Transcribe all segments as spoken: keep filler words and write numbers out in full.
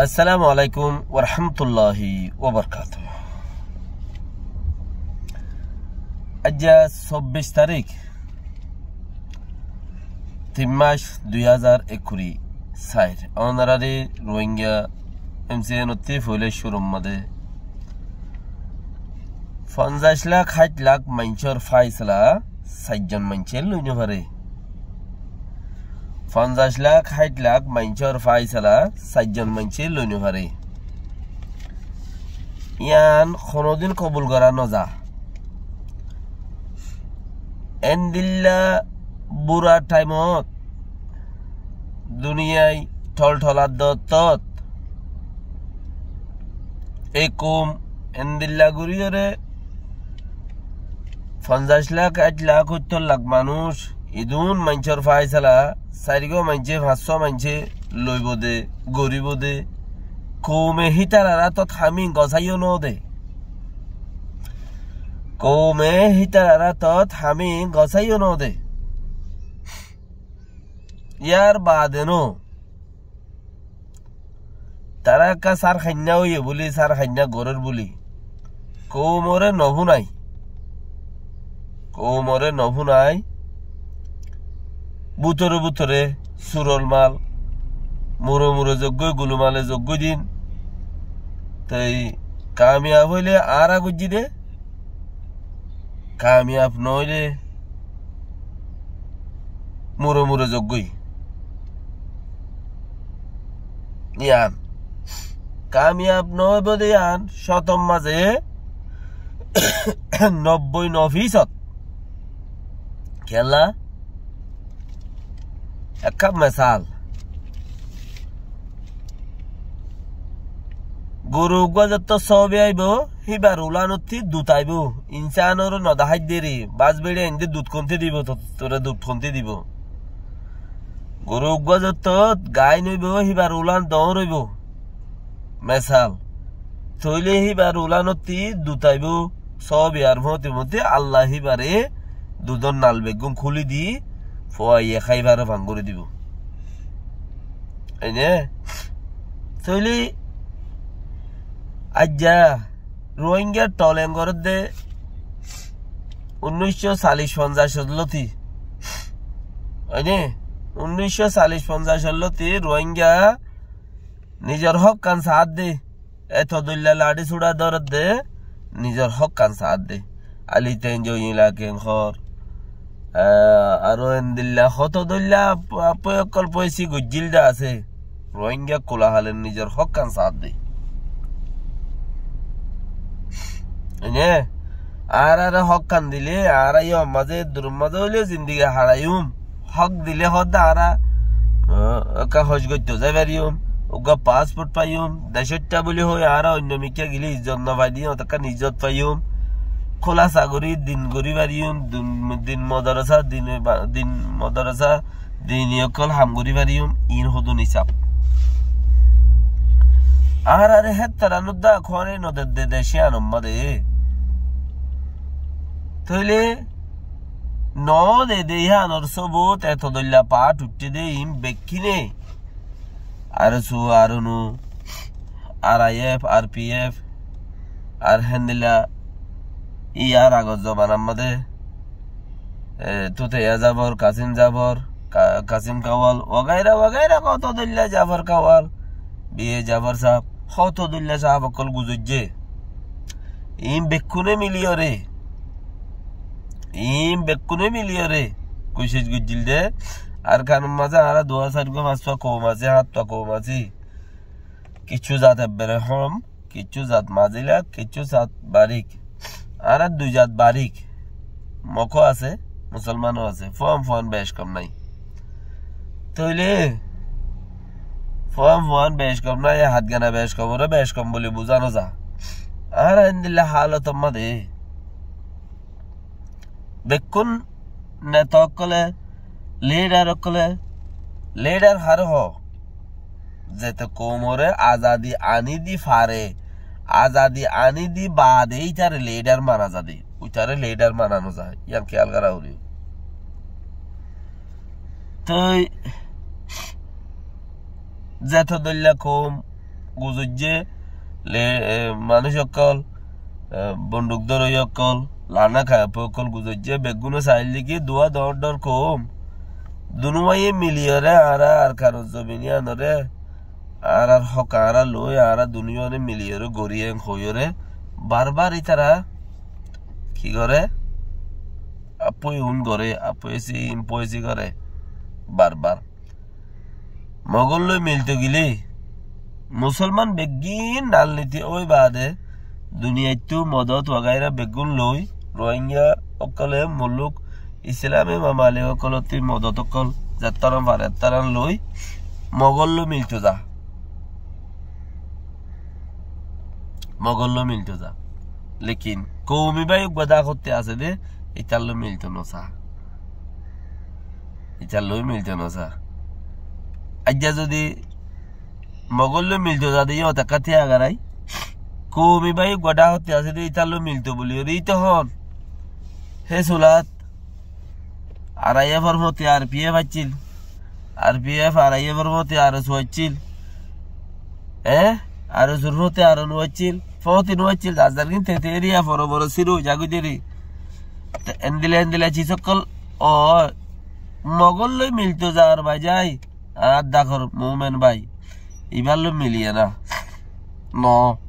Assalamu alaikum warahmatulláhi wabarakátuhu. Aijja sobbic tarík, tin mac, dui házar ekkuri sair. Ónorari Rohingya M C N ottí foila cúrur mazé fonzaic lak, háit lak maincór fáisala sair zon maincé loi no fare. Fonzaic lak, háit lak maincór fáisala sair zon maincé loi no fare. Yián honodin kobul gora no za. Endilla bura thaimot duniyai toltholar dottót e koum endilla goríyore fonzaic lak, háit lak, óttor lak manúic, idún maincór fáisala sairgúa maincé, fañssúa maincé loibo de, goríbo de. Koume hítarar átot hami gosáiyo no de. Koume hítarar átot hami gosáiyo no de. Yar baade no, tará ekká sár hainná óiye buli, sár hainná gorér buli koumore no fúnai. Koumore no fúnai. Bútore bútore surol mal, mure mure zoggói, gulumale zoggói din. Toi kamiyab óile añára goijjí de, kamiyab no óile mure mure zoggói. Yián kamiyab no óibo de yián cótor mazé nobboi no fisót. Kiyólla? Ekká mesal. Goru uggúa zottó sóobi aibó, híbar ulanottí dut aibó. Insánoré no daháidde ri, bas beçi aindé dut hontí dibo, to-, toré dut hontí dibo. Goru uggúa zottó gaáin óibo, híbar ulan doóñr óibo. Mesal. Tóile híbar ulanottí dut aibó, sóobi ar fóti fóti Alla híbaré dudór nal beggún kúli di, fuaiye hái fare fán gorí dibo. Ene? Tóile aijja Rohingya toleng gorédde unnúiccó salic fonzaic lóti. Ene? Unnúiccó salic fonzaic lóti Rohingya nizor hókkan saádde. Eto dóilla laçí suça dóredde, nizor hókkan saádde. Ali Tenjo Ilaken hór. Ah, aró endilla hoto dóilla ap-, apoi ókkol foisi goijjíl de asé. Rohingya kulahaler nizor hókkan saádde. Ene, añáráre hókkan dile, añára yó mazé, duror mazé óileyo zindigi haçaiyum. Hók dile hoódde añára, ah, ekká hóc goittó zai fariyum, uggúa pasport faiyum, decóitta buli hoi añára oinno mikká gili izzot no faidi, otokkán izzot faiyum. Kúla sagorí din gorí fariyum, din, din modorosa, din ba-, din modorosa, dini ókkol ham gorí fariyum, iín hodún isab. Añárare héttor anudda kóne no dedde de cíanor mazé. Tóile no de de híanor sóbut eto dóilla paáth uiththé de iín bekkíne. Arsu, Arnu, R I F, R P F, ar héndilla iyar agor zobanar mazé, e, Tutaiya Zafor, Kasim Zafor, Ka-, Kasim Kawal, wagaira wagaira hoto dóilla Zafor Kawal, B A Zafor saab, hoto dóilla saab ókkol guzoijjé. Iín bekkúne miliyóre, iín bekkúne miliyóre kucíc goijjíl de. Arkanor mazé añára duwá sairgúa fañssúa koum así, háttúa koum así. Kiccú zat ebbere hom, kiccú zat mazila, kiccú zat barík. Añára dui zat barík. Mokó asé, musolmanó asé. Fuan fuan bec kom nái. Tóile fuan fuan bec kom nái, e hát gana bec komoré bec kom buli buzá no za. Añára endilla hálotor mazé bekkún neta ókkolé, lidar ókkolé, lidar haré hoó? Zete koumoré azadi aní di fare, azadi aní di baade ítare lidar mana zade, uitaré lidar mana no za, yián kiyal gora foribo. Toi zeto dóilla koum guzoijjé, le, e, manúic ókkol, e, bonduk dóri ókkol, lana kaiyapu ókkol guzoijjé, beggúne sailde ki duwa doóñr doóñr koum. Dunuwáiye miliyóre añára Arkanor zobin yíanoré, añárar hók añára loi, añára dunuwáiye miliyóre gorí en hoiyóre, barbar ítara ki goré? Appoiye un goré, appoiye si, impoiye si goré, barbar. Mogólloi milto gilé, musolman beggín nalniti ói baade, duniyaittú modot wagaira beggún loi, Rohingya ókkole muluk Islami mamalik ókkolottú modot ókkol zettáran fare ettáran loi, Mogólloi milto za. Mogólloi milto za. Lekin koumi bái uggúa dakotti asé dé, ítalloi milto nosá. Ítalloi milto nosá. Aijja zodi Mogólloi milto za dé yó takká tiya garai. Koumi bái uggúa dakotti asé dé, ítalloi milto buli ori ito hon. Hé sulat R I F or fóti R P F aiccíl. R P F R I F or fóti R S O aiccíl. E? R S O r fóti R N O aiccíl. Fóti no aiccíl, zar zar gin tete eriya foro foro siru zagói deri. Te endilla endilla cis ókkol o Mogólloi milto zar bajai, añár dakor mumen bái, ibálloi miliye na. No,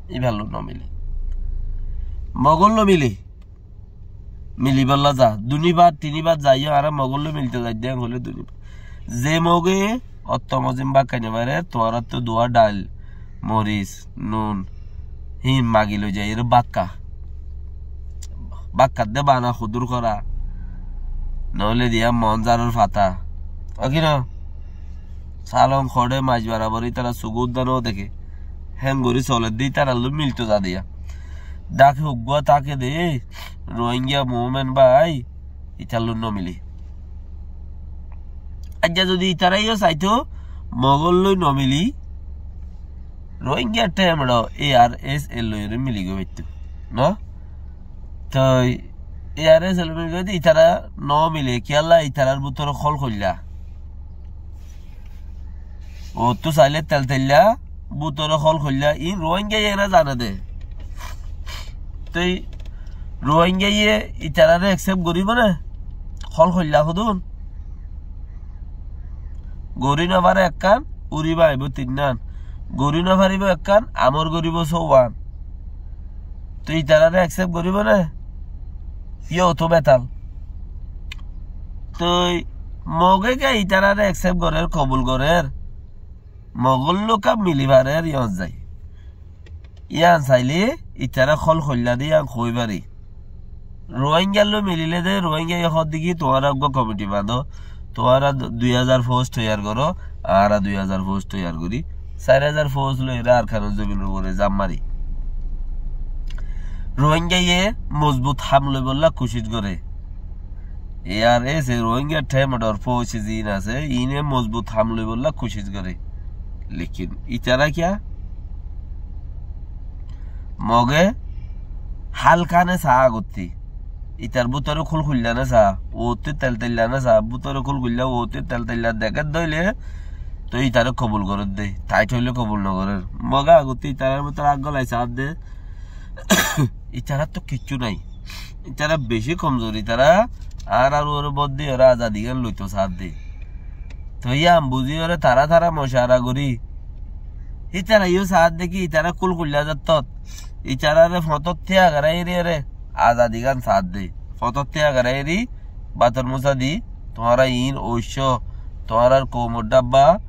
ibálloi no mile. Mogólloi mile. Milibálla za. Dunibar, tinibar zaiyó, añára Mogólloi milto zaidde hoilé dunibar. Ze Moge otto mozim bákkai no fare, tuáñrattú duwa dhail, moris, nun, hín magi loi zaiyóre bákka. Bákka de bana hudur kora. Noóile diya monzaror fata. Ó ki no? Salong, hoçé, mac barabor ítara sugu udda no deké. Héngorí soledde ítaralloi milto za diya. Dake uggúa táke dé, Rohingya mumen bái, ítalloi no mile. Aijja zodi ítara yó saito, Mogólloi no mili, Rohingya thémedho A R S A loi ore mili goi faitto. No? Toi A R S A loi mili goi de ítara no mile, kiyólla ítarar bútore hól hoilla. Ottú saile tel teilla, bútore hól hoilla, in Rohingya ye na zane de. Toi Rohingya ye ítarare accept goríbo né? Hól hoilla hodún? Gorí no fare ekkán, uriba aibo tinnán. Gorí no faribo ekkán, amor goríbo sóuwan. Toi ítarare accept goríbo né? Yó to betal. Toi Moge ke ítarare accept gorer, kobul gorer. Mogólloi ka mili farer yó zai. Yían saile ítara hól hoilla de yían hoi fari. Rohingyalloi milile de, Rohingya ye hoó de ki, tuáñra uggúa komiti bañdó, tuáñra du-, dui házar fóuj toiyar goró, añára dui házar fóuj toiyar gorí, sair házar fóuj loi ere Arkanor zobinor uore zam mari. Rohingya ye mozbut ham loibolla kucíc goré. A R S A Rohingya thémedhor fóuj ziín asé, iíne mozbut ham loibolla kucíc goré. Lekin ítara kiyá? Moge hálkane saá agottí. Ítar bútore kúl kúilla ne saá, uottí tel teilla ne saá, bútore kúl kúilla, uottí tel teilla dekér dóile, toi ítare kobul gorér de, tait óile kobul nogorér. Moge agottí ítarar bútore aggólai saá de, ítarattú kiccú nai. Ítara bicí komzur, ítara añárar uore bót diyóre azadi gán loito saá de. Toi yían buzíyóre tará tará mocara gorí. Ítara yó saá de ki, ítara kúl kúilla zattót. Ítarare fotót tíya garai eriyóre azadi gán saá de. Fotót tíya garai eri, bátor musa di, tuáñra iín oiccó, tuáñrar koumor dhábba,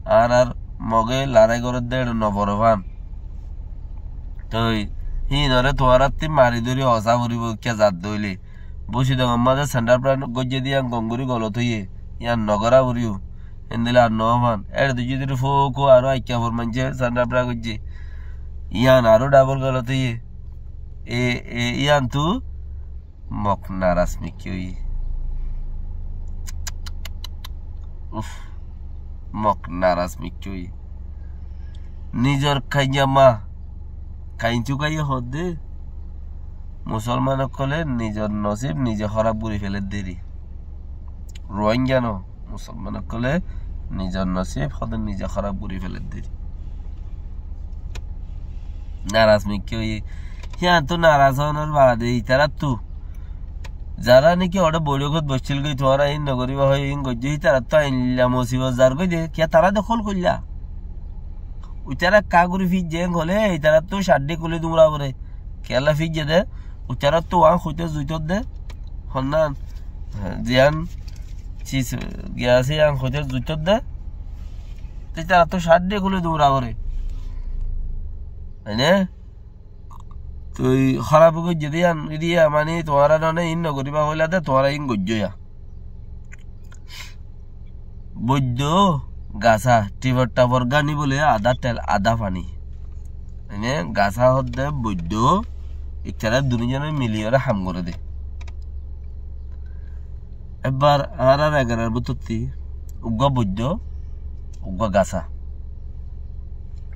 añárar Moge larái gorér de eçe noforé fán. Toi híinore tuáñrattí mari dóri osá foribó, kiyá zat dóile. Busidongor mazé Central Bank goijjé de yían gom gorí golot óiye, yían nogorá foriyó. Héndilla ar noó fán. Éçe dujjé duri fóuku aró aikkafor maincé Central Bank goijjé. Yían aró dhabol golot óiye. E, e, yíantu Mok naras mikká óiye. Uf, Mok naras mikká óiye. Nizor kaiyama, kaincu kaiye hoó de. Musolman ókkole nizor nosib nize hóraf gorí feler deri. Rohingya no, Musolman ókkole nizor nosib hoó de nize hóraf gorí feler deri. Naras mikká óiye. Híantu naras ónor baade itaráttu zará niki óre boiçókot boiccíl goi, tuáñra íin nogoríba hoiyé, íin goijjó, itaráttu ailla musibot zar goi de, kiyá tará de kól goillá. Uitará ká gorí fijjé en hole, itaráttu caddí kúli duñra foré. Kiyólla fijjé de, uitaráttu uán hoité zuitór de, honnán, ziyan cis giyasé yián hoité zuitór de, te itaráttu caddí kúli duñra foré. Óine? Toi hóraf goijjé de yián, idiya mani tuáñra none íin nogoríba hoilá de, tuáñra íin goijjó ya. Boiddó gasá, thifor thafor gáni bóle adá tel, adá faní. Mane gasá hoódde boiddó, ikkára duní zone miliyóre ham goré dé. Ebbar añárar egarar bútotti uggúa boiddó, uggúa gasá.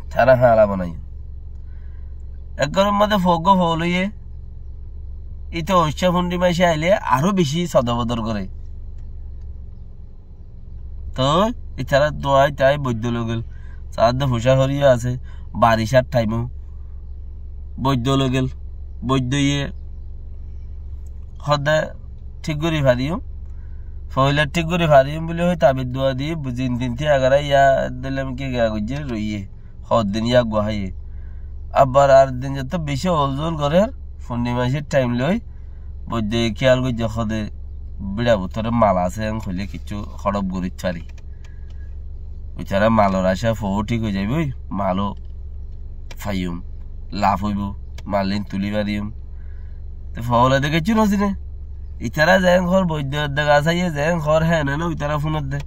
Tará hañla banaiyé. Ek góror modde fou uggúa fool óiye, íte oiccá fúnri maicé ailé aró bicí sodobodor goré. Toi itará duwai tai boiddó loi gél. Saádde fucá horíyo asé, baricár thaimó. Boiddó loi gél. Boiddóye hoódde thík gorí fariyúm. Foóila thík gorí fariyúm buli hoi tabit duwa di, zin tin tí egará yá edde lem ki gea goijjé roiyé. Hoddin yá uggúa háiye. Abbar ar din zettó bicí ol zul gorér, fúnni maicír thaim loi, boiddóye kíyal goijjé hoóde bíça bútore mal asé, en hoilé kiccú hoçóf gorit fari. Uitará malor acá foóu thík ói zaibói, maló faiyum, laf óibou, mal ín tulí fariyum. Te foóle de kiccú nosiné. Itará zeén hoór boiddó edde gasáiye, zeén hoór héen no, uitará fúnodde.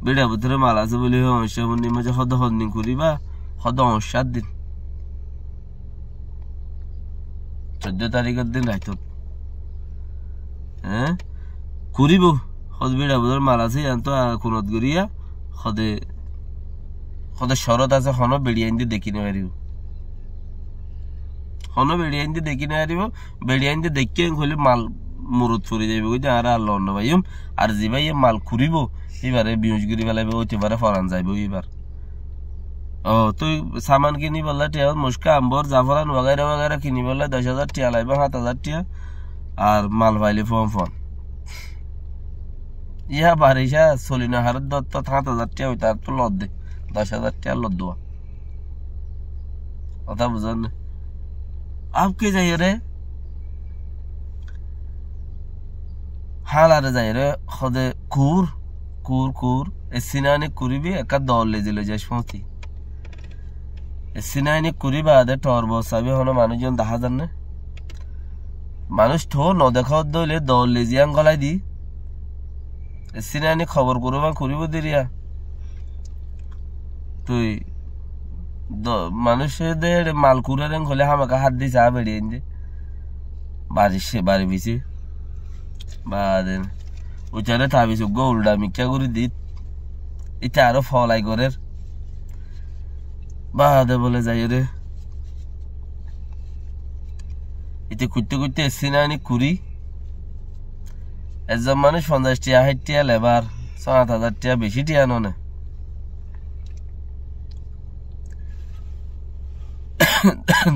Bíça bútore mal asé buli hoi, oñcá fúnni maicé hoódde hoddin kuribá, hoódde oñcá din. Soiddó tarikor din raitót. Eé? Kuribóu. Hoódde bíça bútore mal asé, yián to, a, kunot goríya, hoódde, hoódde corot asé, honó beçiyain de dekí no faribóu. Honó beçiyain de dekí no faribóu, beçiyain de deikké en hoilé mal murut fori zaibóu goi de, añára ar lon no faiyum. Ar zibáye mal kuribóu, íbaré biyuc gorí felaibóu, óite fare foran zaibóu íbar. Ó, tui saman kinibolla thiya, mucká, ambor, zaforan, wagaira wagaira kinibolla doc házar thiya laibóu, háñt házar thiya, ar mal failé fon fon. Yá baricá soli no faredde ottót háñt házar thiya óitar to lodde, doc házar thiya lodduwa. Hotá buzón né? Ab ki zaiyóre? Háñlare zaiyóre hoóde kuur, kuur, kuur. E sinani kuribi ekká dool lezi loi zaic foóñti. E sinani kuri baade thor bos sabi honó manúic zon dahá zar né? Manúic thor no deká udde óile dool lezi yián gólai di. E sinani kobor kuribá kuribóu deriya. Tui do-, manúice de eçe mal kurer en hoilé hámaká hát di saá beçiyain de. Bari ce-, bari bicí. Baade uitaré tabis uggúa uldha mikká gorí dit. Íte aró folai gorér. Baade bóle zaiyóre. Íte kuitté kuitté e sinani kuri. Ezzon manúic fonzaic thiya, háit thiya lebar, só át házar thiya, bicí thiya no né.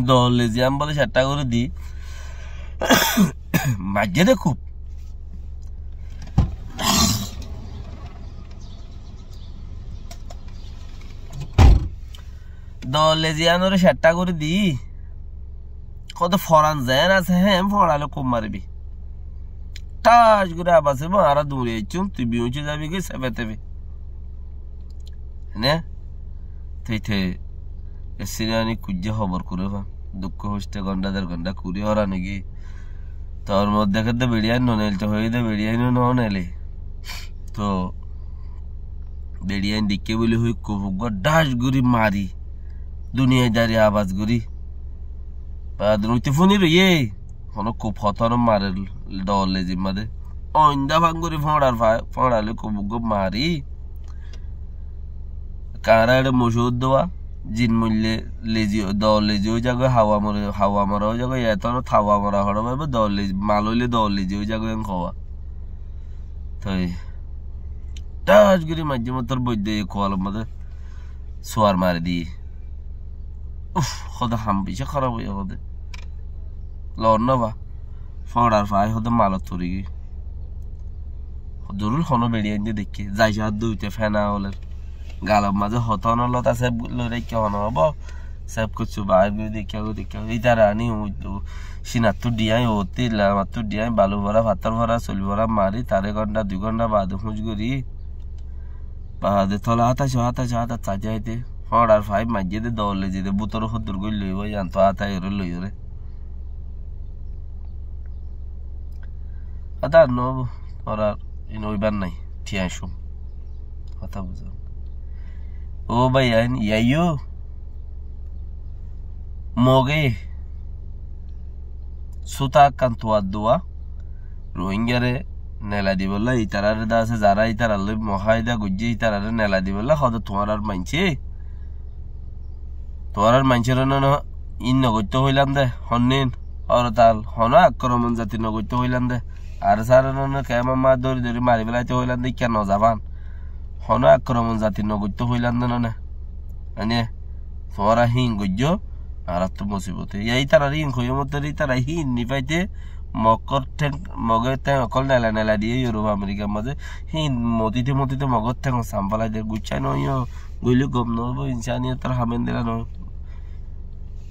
Dool lezi yián bóle ceththa gorí di. Maijjé de kúb. Dool lezi yiánoré ceththa gorí di. Hoóde foran zeén asé, héen foraile kub maribi. Ṭac gorí abas óibo, añára duñri aiccúm, tui biuñci zabi goi sefe tefe. Né? Tui te e sinani kuijjé hobor kuré fán. Dukko hoicté gonda der gonda kuri óra negi. Tor mod deké de beçiyain no neil, to hoiyé de beçiyain no neile. To beçiyain deikké buli hoi kub uggúa ṭac gorí mari. Duniyai dari abas gorí. Baade uite fúni roiyé. Honó kub hotá no marer dool lezir mazé. Oinda fán gorí fóñçar fa-, fóñçar loi kub uggúa mari. Kañára eçé mocuwur dua, zin moille lezi, dool lezi ói zagói, hawa more, hawa mora ói zagói, etónot hawa mora hoçé faibo, dool lezi, mal óile dool lezi ói zagói en kowa. Toi, ṭac gorí maijjé mottor boidde e kuwalor mazé suwar mari diyé. Uf, hode ham beci hóraf óiye hode. Lor no ba. Fóñrar fai hode malot forigiyói. Durul hono beçi ainde deikké. Zai sá duite fena óler. Galor mazé hotó no lota sep loi raikké hono óbo. Sep kuccu bair goi deikké goi deikké. Ítara ani u-, u-, sinattú diyain otti, lamattú diyain, balu fora, fattór fora, sul fora mari, tare gonda, dui gonda bade huñc gori. Bade tola hátaic, hátaic, hátaic, saite saite. Fóñrar fai maijjé de, dole zide, bútore hoddur goi loibo, yián to átai ore loi ore. Hotá no, fóñrar in óibar nai, thiañ cum. Hotá buzón. Ó bái ain, yaiyo. Moge. Suta kan tuar dua. Rohingyare nela dibolla, itarare de asé, zara itaralloi muahida goijjé, itarare nela dibolla, hode tuáñrar maincé. Tuáñrar maincére no, no, in no goitto hoilam de, honnin, horotal, hono akromon zati no goitto hoilam de. Ar sare no, no, kemar ma dori dori mari felaito hoilam de, ikká no zaban. Hono akromon zati no goitto hoilam de no, no. Ene, tuáñra híin goijjó, añárattú musibote. Ya itarare híin hoiyé mottore, itara híin nifaite, Mogor theng, Mogor theng okkol nela nela diye Europe, Amerikar mazé. Híin motite motite Mogor theng sam felai der, guccá no óiyo, goile gom no óibo, insaniyotor ham endilla no.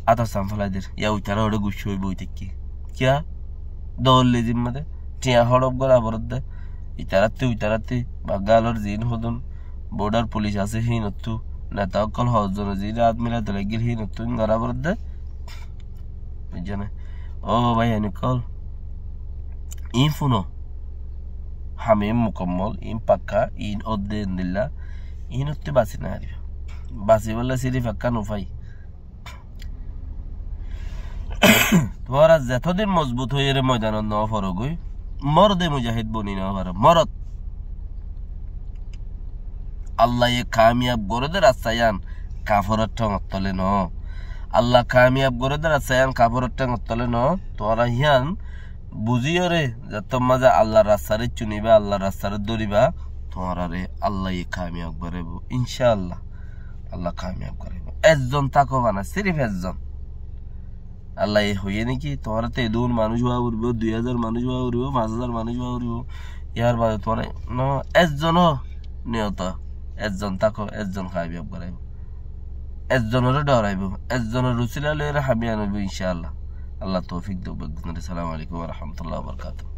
Ator sam felai der, ya uitara óre guccá óibo oi tekki. Kiyá? Dol le zimmade, thiañ hoçof gora foredde. Itarattí, uitarattí, ba galor ziín hodún, border police asé híinottú, neta ókkol hozzone ziín át milai dole gil híinottú ín gora foredde. Buijjó né? Ó bái, en ókkol. Iín funo. Ham iín mukammol, iín pakka, iín ódde endilla. Iínottú basi no fariba. Basibolla sirif ekkán ufai. Tuáñra zetodin mozbut óiyore moidanot no forogói, morde mujahid boni no faro, morot. Allaye kamiyab goré de rasta yián kaforor théngor tole no. Allah kamiyab goré de rasta yián kaforor théngor tole no. Tuáñra yián buzíyore, zettót mazé Allar rastare cuniba, Allar rastare dóriba, tuáñrare Allaye kamiyab goráibo, incá Allah. Allah kamiyab goráibo. Ezzon táko bana, sirif ezzon. Allaye hoiyé né ki, tuáñrattú edún manúic ówa foribó, dui házar manúic ówa foribó, fañs házar manúic ówa foribó. Yar bade tuáñra, no, ezzon ó niyot, ezzon táko, ezzon kamiyab goráibo. Ezzonoré dhoraibó, ezzonor usila loiyóre ham yián óibo, incá Allah. Allah toufik douk beggúnore. Assalamu alaikum wa rahmatullahi wa barakatuhu.